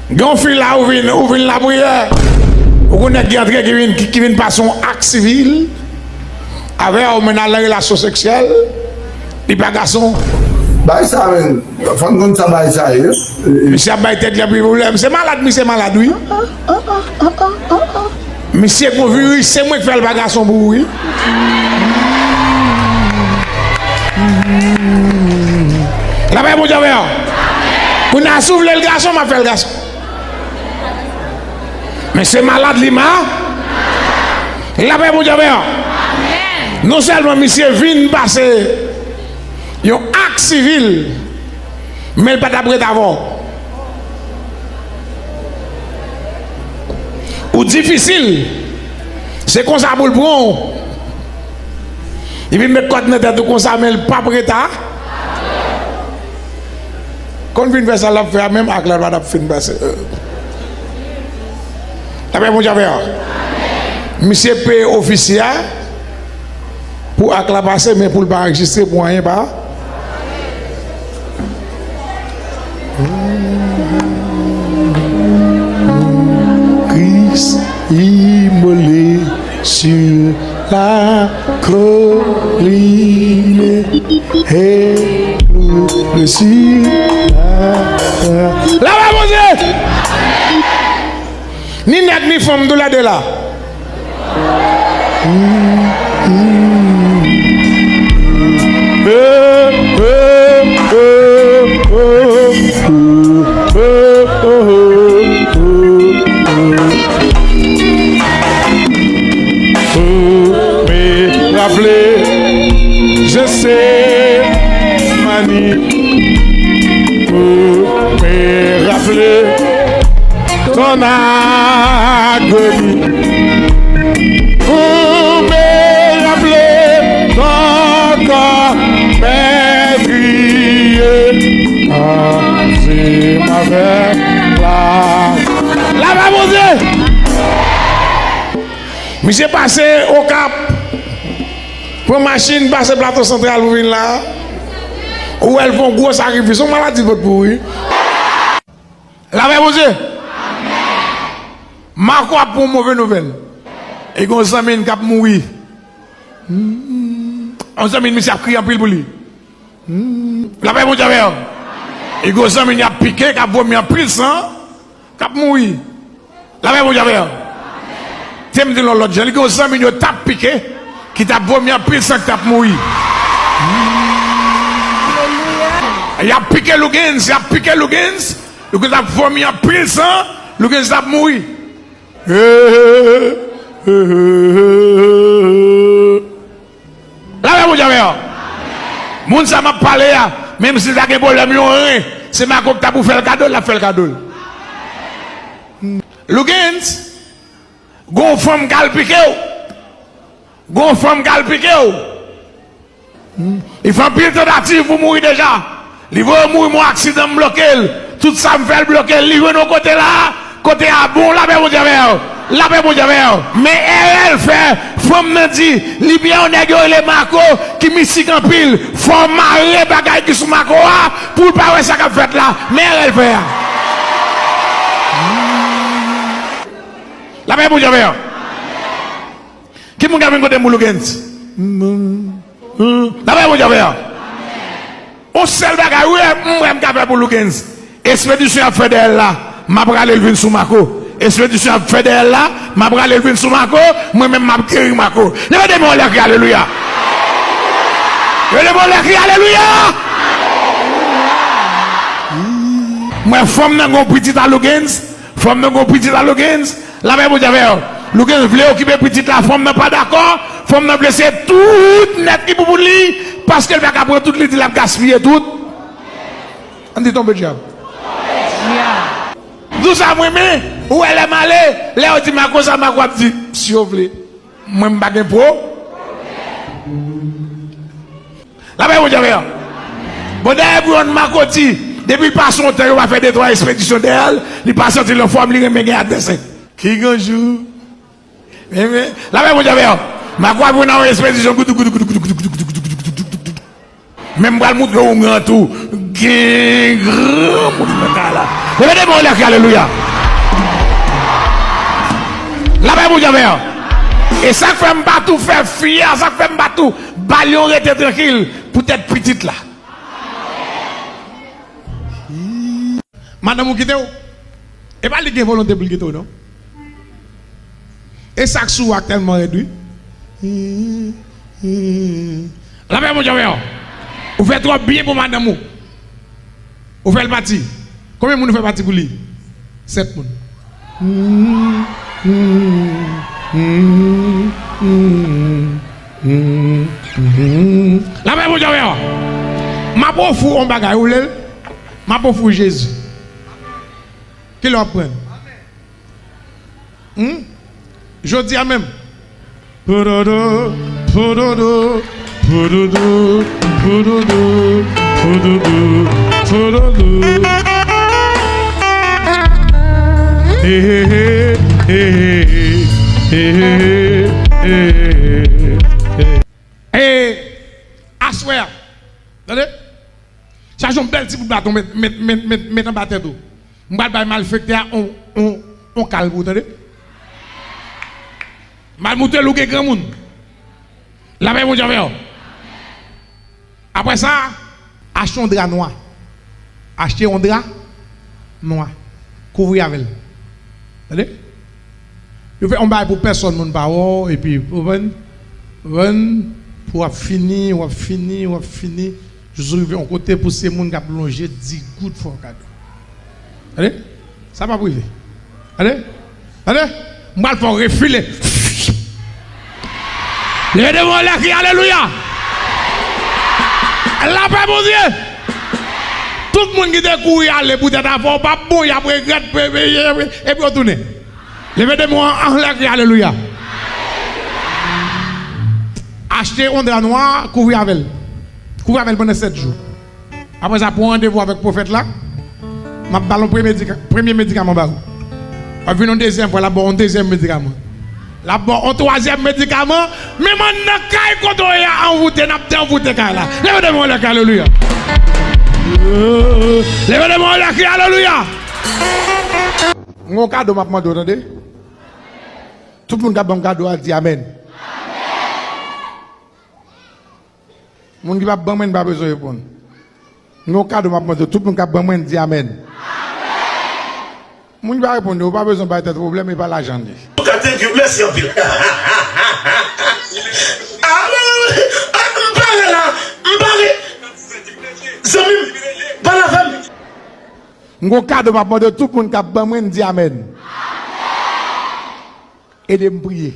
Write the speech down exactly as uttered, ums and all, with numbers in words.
Gen yon fi la, ou vin, ou vin lapriyè. Ou gen nèg ki antre, ki vin, ki, ki vin pase yon ak sivil avè w, men nan relasyon seksyèl, li pa gason. Bay sa, men. Fò n konn sa bay sa ye. Misye ap bay tèt li anpil pwoblèm. Se malad, misye malad, wi. Misye gon viris, se mwen k fè l pa gason pou ou, wi. Lapè Bondye avè w. Kounye a, si w vle l gason, m ap fè l gason. Men se malad li ma. Lapè Bondye avè w. Non sèlman misye vin pase yon ak sivil, men l pa t ap ret avè w. Ou difisil. Se konsa pou l pran w. Li vin met kòd nan tèt ou konsa, men l p ap ret a. Konn fin fè sa l ap fè a, menm ak la l pa t ap fin pase. Lapè Bondye avè w. Misye peye ofisye a pou ak la pase, men pou l pa anrejistre, pou anyen pa. Kris imole sur la colline et cloué sur la croix. Lapè Bondye! Ni nèg ni fanm, tou lè de la. Pou me raple Jetsemani, pou me raple ton agoni, pou me raple ton kò metriye, anzim avèk la. Lapè Bondye! Misye pase Okap, pran machin, pase Plato Santral pou vin la. Ou wè l fè yon gwo sakrifis. Yon maladi l pot pou ou, wi. Lapè Bondye. Mako ap pran move nouvèl. E gen yon zanmi n k ap mouri. Hmm. Yon zanmi n, misye ap kriye anpil pou li. Hmm. Lapè Bondye avè w. E gen yon zanmi n, y ap pike, k ap vomi anpil san, k ap mouri. Lapè Bondye avè w. Te m di l yon lòt jan, li gen yon zanmi n yo t ap pike, ki t ap vomi anpil san, ki t ap mouri. Y ap pike Lougens, y ap pike Lougens, Lougens ap vomi anpil san, Lougens t ap mouri. Lapè Bondye avè w. Moun sa m ap pale a, menm si l ta gen pwoblèm yon ren, se Mako ki ta pou fè l kado l, l ap fè l kado l. Lougens, gon fanm k al pike w. Gon fanm k al pike w. Li fè anpil tantativ pou mouri deja. Li voye mouri, mwen aksidan m bloke l. Tout sa m fè l bloke l. Li jwenn yon kote la, kote a bon, lapè Bondye avè w. Lapè Bondye avè w. Men erè l fè, fanm nan di, li byen yon nèg yo rele Mako, ki mistik anpil. Fò w mare bagay ki sou Mako a, pou l pa wè sa k ap fèt la. Men erè l fè a. Lapè Bondye avè w. Ki moun k ap vin kote m pou Lougens? Lapè Bondye avè w. On sèl bagay, wi, m wè m ka fè pou Lougens. Espedisyon y ap fè dèyè l la, m ap rale l vin sou Mako. Espedisyon y ap fè dèyè l la, m ap rale l vin sou Mako. Mwen menm, m ap geri Mako. Leve de men w anlè, kri alelouya. Leve de men w anlè, kri alelouya. Mwen, fanm nan gon pitit a Lougens. Fanm nan gon pitit a Lougens. Lapè Bondye avè w. Lougens vle okipe pitit la, fanm nan pa dakò. Fanm nan vle se tout nèt ki pou pou li, paske l pa ka pran tout, li di l ap gaspiye tout. Ann di tonbe dyab. Di w sa m renmen, ou wè lè m ale, lè yo di Mako sa, Mako ap di, si yo vle. Mwen m pa gen pwo. Lapè Bondye avè w. Bon, dayè pou yon Mako di, depi l pase yon tan, yo pa fè de twa espedisyon dèyè l, li pa santi l anfòm, li renmen gen advèsè. Ki granjou. Lapè Bondye avè w. Mako ap vin nan yon espedisyon, goudou, goudou, goudou, goudou, goudou, goudou, goudou, goudou, goudou, goudou. Men m pral montre w gran tou. Gen granmoun nan kay la. Leve de men w anlè, kri alelouya. Lapè Bondye avè w. E sa k fè m pa tou fè fyè, sa k fè m pa tou ba l yon rete trankil poutèt pitit la. Madanm ou kite w. E pa li gen volonte pou l kite w, non. E sa k sou w a k tèlman rèd, wi. Lapè Bondye avè w. Ou fè twòp byen pou madanm ou. Ou fè l pati. Konbyen moun ou fè pati pou li? Sèt moun. Lapè Bondye avè w. M ap ofri w yon bagay, ou vle l? M ap ofri w Jezi. Kilè w ap pran l? Hmm? Jodi a menm. Poudoudou, poudoudou, poudoudou, poudoudou, poudoudou, poudoudou. Hey, hey, hey, hey, hey, hey, hey, hey. E aswè a, tande? Chache yon bèl ti bout baton, met, met, met, met, met anba tèt ou. M pral bay malfektè a on, on, on kal pou ou, tande? M pral montre l ou gen granmoun. Lapè Bondye avè w. Apre sa, achte yon dra nwa. Achte yon dra nwa. Kouvri avè l. Tande? Yo fè yon bagay pou pèsòn moun pa wè w, epi, ou konprann? Ou konprann? Pou w ap fini, w ap fini, w ap fini, jis ou rive yon kote pou se moun k ap lonje di goud fè w kado. Tande? Sa p ap rive. Tande? Tande? M pral fè w refile. Leve de men w anlè, kri alelouya. Lapè Bondye. Tout moun ki te kouri ale poutèt afè w p ap bon, y ap regrèt, epi yo tounen. Leve de men w anlè, kri alelouya. Achte yon dra nwa, kouvri avè l. Kouvri avè l pandan sèt jou. Apre sa, pran randevou avèk pwofèt la. M ap ba l yon premye medika-, premye medikaman ba ou. W ap vin yon dezyèm fwa, l ap ba w yon dezyèm medikaman. L ap ba w yon twazyèm medikaman. Menm anndan kay kote w ye a anvoute, n ap deanvoute kay la. Leve de men w anlè, kri alelouya. Leve de men w anlè, kri alelouya. M gen yon kado m ap mande w, tande. Tout moun k ap ban m kado a, di amèn. Moun ki p ap ban mwen, n pa bezwen reponn. M gen yon kado m ap mande w. Tout moun k ap ban mwen, di amèn. Moun ki pa reponn yo, ou pa bezwen bay tèt ou pwoblèm, e pa lajan l ye. Antouka, thank you. Mèsi anpil. Alelouya. Ah, m pare la. M pare. Zanmi m, pale avè m. M gen yon kado m ap mande w. Tout moun k ap ban mwen, di amèn. Ede m priye.